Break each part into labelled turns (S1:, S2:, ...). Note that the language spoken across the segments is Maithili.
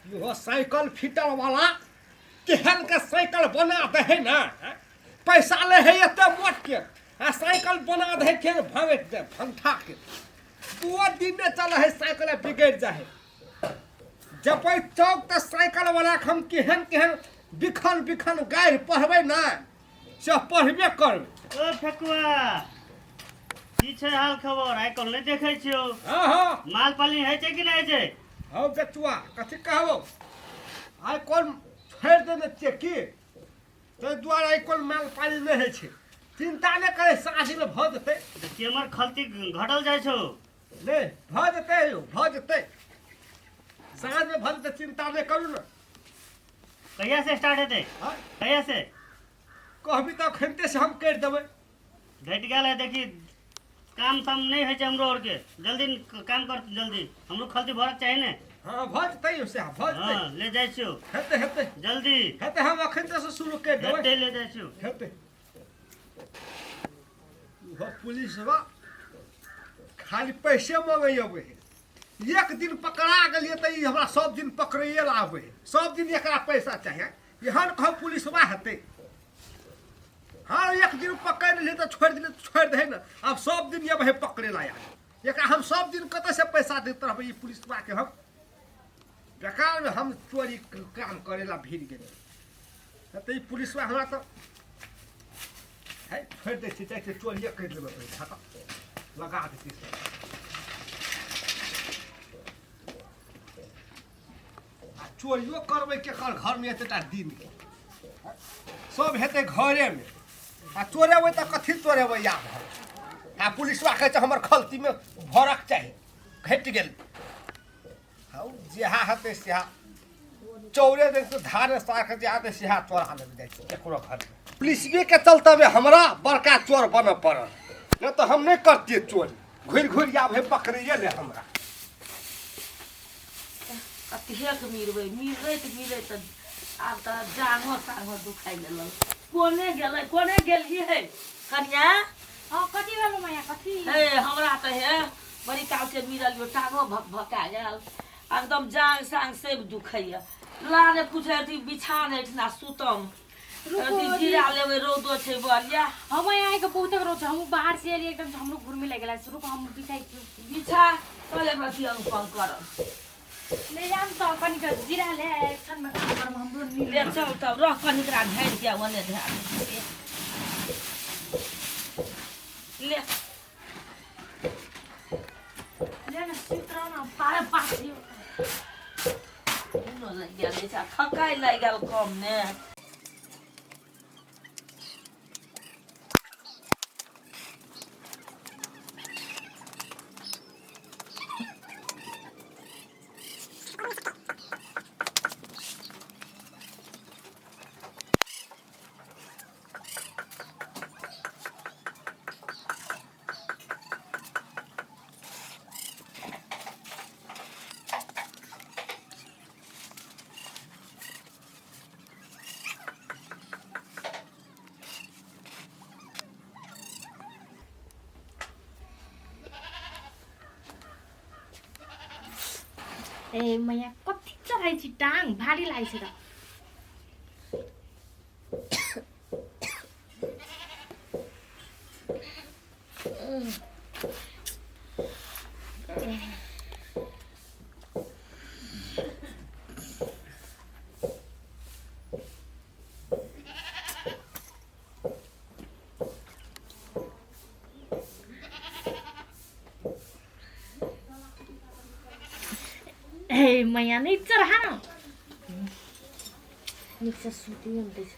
S1: इहो साइकिल फिटर वाला केहन के साइकिल बना दे है ना, हैं? पैसा ले है एते मोट के आ साइकिल बना दे है के भंग दे भंगठा के दो दिन में चल है साइकिल बिगड़ जाए जब चौक तऽ साइकिल वाला के हम केहन केहन बिखन बिखन गारि पढ़बै ना से पढ़बे करबै।
S2: ओ फेकुआ, की छै हाल खबर? आइ काल्हि नहि देखै छियौ।
S1: हँ हँ।
S2: माल पाली होइ छै कि नहि होइ छै?
S1: हौ बेचुआ, कथी कहबौ, आइ कोन छोड़ि देने छियै की, ताहि दुआरे आइ कोन माल पाली नहि होइ छै। चिन्ता नहि करै, साँझमे भऽ जेतै।
S2: तऽ केमर खलती घटल जाइ छौ?
S1: नहि, भऽ जेतै यौ, भऽ जेतै, साँझमे भऽ जेतै, चिन्ता नहि करू ने।
S2: कहिया से स्टार्ट हेतै?
S1: हँ?
S2: कहिया से?
S1: कहबी तऽ अखनते से हम करि देबै।
S2: घटि गेल है, देखी काम ताम नहि होइ छै हमरो आरके, जल्दी काम कर जल्दी, हमरो खलती भरक चाही ने।
S1: हँ, भऽ जेतै यौ, सएह भऽ जेतै।
S2: हँ, ले जाइ छियौ।
S1: हेतै हेतै।
S2: जल्दी।
S1: हेतै, हम अखनते से शुरू करि देबै।
S2: हेतै, ले जाइ छियौ।
S1: हेतै। ओहो पुलिसवा खाली पैसे मङ्गै अबै है। एक दिन पकड़ा गेलियै तऽ ई हमरा सब दिन पकड़ैए लए आबै है, सब दिन एकरा पैसा चाही। एहन कहब पुलिसवा हेतै? हँ, एक दिन पकड़ि लेलियै तऽ छोड़ि देलियै तऽ छोड़ि दे ने, आब सब दिन अबै है पकड़े ला यार। एकरा हम सब दिन कतऽसँ पैसा दैत रहबै ई पुलिसवाके? हम बेकारमे हम चोरी काम करै ला भिड़ गेलियै तऽ ई पुलिसवा हमरा तऽ है छोड़ि दै छियै, जाइ छियै चोरिए करि लेबै पहिले, हटा लगा दै छियै। आ चोरियो करबै केकर घरमे? एतेटा दिनके सब हेतै घरेमे आ चोरेबै तऽ कथी चोरेबै आब हम? आ पुलिसवा कहै छै हमर खलतीमे भरक चाही, घटि गेल। हौ, जेहा हेतै सेहा, चौरे दै तऽ धारे साख जे हेतै सेहा चोरा लेबै। जाइ छी केकरो घरमे। पुलिसबेके चलते हमरा बड़का चोर बनऽ पड़ल, नहि तऽ हम नहि करतियै चोरी। घुरि घुरि आब हे पकड़ैए ले हमरा।
S3: कतेक मिरबै, मिरैत मिरैत आब तऽ जांघो तांघो दुखाइ गेल। कोने गेलै, कोने गेलियै हे कनिया?
S4: हाँ, कथी भेलो मैया, कथी?
S3: हे, हमरा तऽ हे बड़ी काल से मिरलियो, टांगो भक भका गेल, एकदम जांग सांग सब दुखैया। ला ने कुछ अथी बिछान एहिठिना सुतम।
S4: रुको।
S3: अथी जीरा लेबै, रौदो छै बढ़िया।
S4: हम यहाँ के बहुत रौद छै, हम बाहर से एलियै एकदम से हमरो घुरमी लागि गेलै। रुको, हम बिछाइ छी।
S3: बिछा, चल एक रत्ती अनुपम करब।
S4: ले जाम तऽ कनिक जीरा ले, क्षणमे काम करब, हमरो नींद।
S3: ले चल तब, रह कनिकरा झाड़ि के ओने धए ले।
S4: ले ने, सुति रह ने, पारे पास।
S3: दुनू लागि गेल छै, थकाइ लागि गेल कम ने।
S4: ए मैया, कथी चढ़ै छी? टांग भारी लागै छै तऽ। ए मैया, नहि चढ़ा न,
S3: नीकसँ सुतिए नहि दै छै।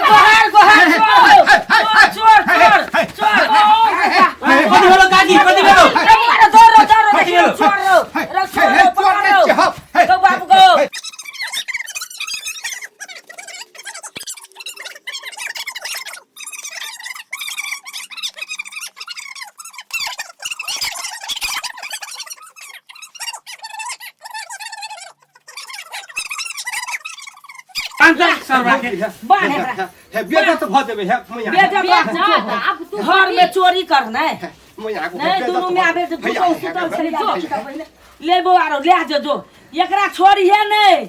S3: गोहार गोहार, चोर चोर चोर चोर।
S5: कथी भेलो काकी, कथी भेलो? बांध दे सरवा के।
S3: बांध एकरा।
S1: हे बेइज्जत भऽ जेबै हे मैया।
S3: बेइज्जत
S4: बेइज्जत, आब तू
S3: घर में चोरी करना है।
S1: मैया गो,
S3: नहीं
S1: बेइज्जत
S3: दुनू में आबे से
S1: भैया,
S3: सुतल
S1: भैया,
S3: छलै
S1: भैया,
S3: जो पहिले ले बौआ रो ले जो जो एकरा छोड़िहे नहीं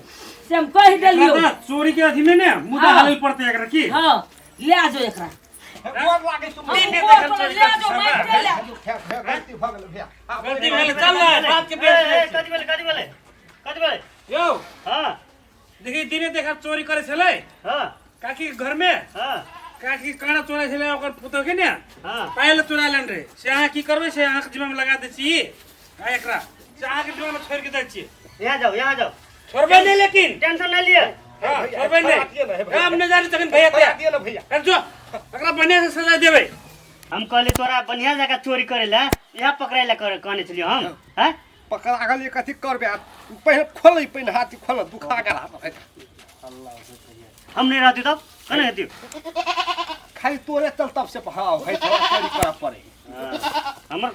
S3: से हम कहि देलियो।
S5: दादा, चोरी के अथी में ने मुद्दा
S3: हाँ।
S5: हालल पड़ते एकरा की।
S3: हाँ ले जो एकरा।
S1: हे, गोर लागै छौ, मैया।
S5: दिन
S3: हम
S5: देखल
S3: गोर
S5: चोरी
S3: पर ले जो
S5: करतै
S3: मारिते
S5: सरवा।
S3: ले जो।
S1: हे, हे, गलती भऽ गेल भैया। आब
S5: गलती भेलै, चल ने बाप के
S2: ए,
S5: बेच
S2: ए,
S5: दै।
S2: कथी भेलै कथी भेलै कथी भेलै?
S5: यौ
S2: हाँ
S5: देखी दिने देखा चोरी करे छलै
S2: हाँ
S5: काकी के घर में।
S2: हाँ
S5: काकी के काना चोरा छलै ओकर पुतोह के ने।
S2: हाँ
S5: पायल चोरा लेन रहे से अहाँ की करबै से अहाँके जिम्मा में लगा दै छी आ एकरा से अहाँके जिम्मा में छोड़ि के दै छी।
S2: यहाँ जाओ यहाँ जाओ।
S5: छोड़बै नहि लेकिन।
S2: टेंशन नहीं लिए।
S5: हाँ
S1: भैया,
S5: छोड़बै
S1: भैया, दिअ ने, हे
S5: नहि।
S1: भैया।
S5: हम नहि जानी तखन भैया
S1: भैया
S5: ते
S1: दिअ ने भैया।
S5: कर जो एकरा बढ़िया से सजा देबै।
S2: हम कहली तोरा बढ़िया जगह चोरी करे ला यहाँ पकड़े ला करे कहने छलियो हम। हैं
S1: पकड़ा गेलियै कथी करबै आब? पहिने खोलै पहिने हाथ खोल दुखा गेल हाथ।
S2: हम नहीं रहती तब कने हेती?
S1: खाली तोरे चल तब से हाँ है तोरा चोरी करऽ पड़े।
S2: हमर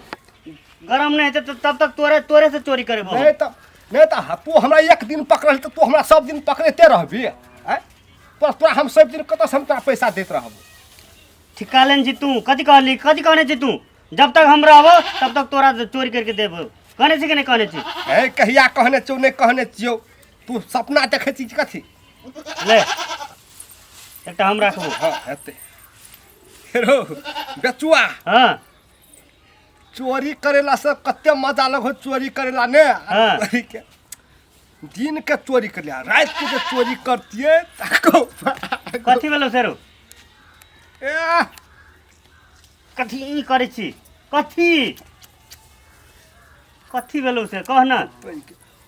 S2: गरम नहीं हेतै तऽ तब तक तोरे तोरे से चोरी करे।
S1: नहीं तऽ नहीं तऽ हाँ, तू हमरा एक दिन पकड़ल तऽ तू हमरा सब दिन पकड़ते रहबी आँय? पर तोरा हम सब दिन कतऽ से हम तोरा पैसा दैत रहब?
S2: ठिका लेने छी तू कथी कहली कथी कहने छी तू? जब तक हम रहबो तब तक तोरा चोरी करके देबो कहने छी कि नहीं कहने छी?
S1: हे कहिया कहने छियौ नहि कहने छियौ तू सपना देखै छी कि कथी?
S2: ले एकटा हम राखबो।
S1: हाँ हेतै। हेरो बेचुआ।
S2: हाँ
S1: चोरी करेला से कते मजा लगो चोरी करेला ने।
S2: हाँ।
S1: चोरी के दिन के चोरी कर लिया रात के जे चोरी करतिए तको
S2: कथी भेलो सेरो?
S1: ए
S2: कथी ई करै छी कथी कथी भेलो से कह न।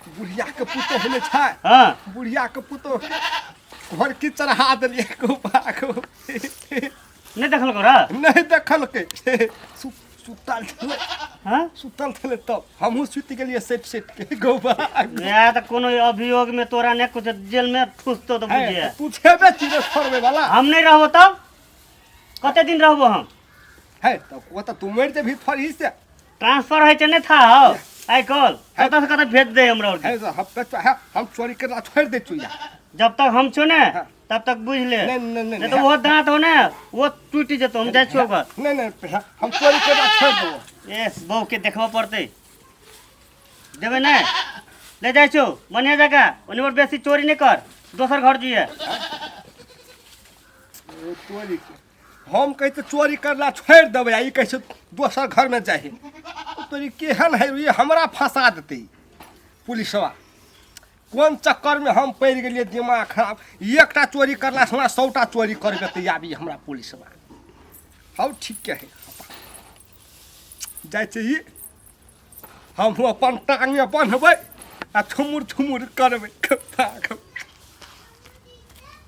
S1: बुढ़िया के पुतोह ने छै।
S2: हाँ
S1: बुढ़िया के पुतोह के घर की चढ़ा देलिए को भागो।
S2: नहीं देखलको रा?
S1: नहीं देखलकै। सुतल छलै।
S2: हाँ
S1: सुतल छलै तब हमहूँ सुति गेलियै सटि सटि के गौबा।
S2: या तऽ कोनो अभियोग में तोरा ने कुछ जेल में ठुसतो तऽ बुझिए।
S1: तू छेबे चीज छोड़बै वाला।
S2: हम नहीं रहबो तब कते दिन रहबो हम?
S1: है तब ओ तऽ तू मरि जेबही थोड़ी से।
S2: ट्रांसफर होइ छै नहि था हौ आइ काल्हि कतऽ से कतऽ भेज दे हमरा
S1: है तो हम बेचुआ है हम चोरी करला छोड़ि दै छियौ यार।
S2: जब तक हम छौ ने
S1: हाँ।
S2: तब तक बुझ ले।
S1: नहीं नहीं नहीं
S2: नहीं तो वो दांत हो ने वो टूटि जेतौ हम जाइ छियौ ओकर।
S1: नहीं नहीं हम चोरी करला छोड़ि देबो।
S2: ए बहू के देखबऽ पड़तै देबै नहि ले जाइ छियौ बढ़िया जगह ओने पर बेसी चोरी नहि कर दोसर घर जइए।
S1: ओ चोरी के हम कहै छियै चोरी करला छोड़ि देबै आ ई कहै छै दोसर घरमे जाही। तोरी केहन है ई हमरा फंसा देतै पुलिसवा। कोन चक्करमे हम पड़ि गेलियै दिमाग खराब। एकटा चोरी करला से हमरा 100टा चोरी करबेतै आब ई हमरा पुलिसवा। हौ ठीक है जाइ छै ई हमहूँ अपन टाँगमे बन्हबै आ छुमुर छुमुर करबै।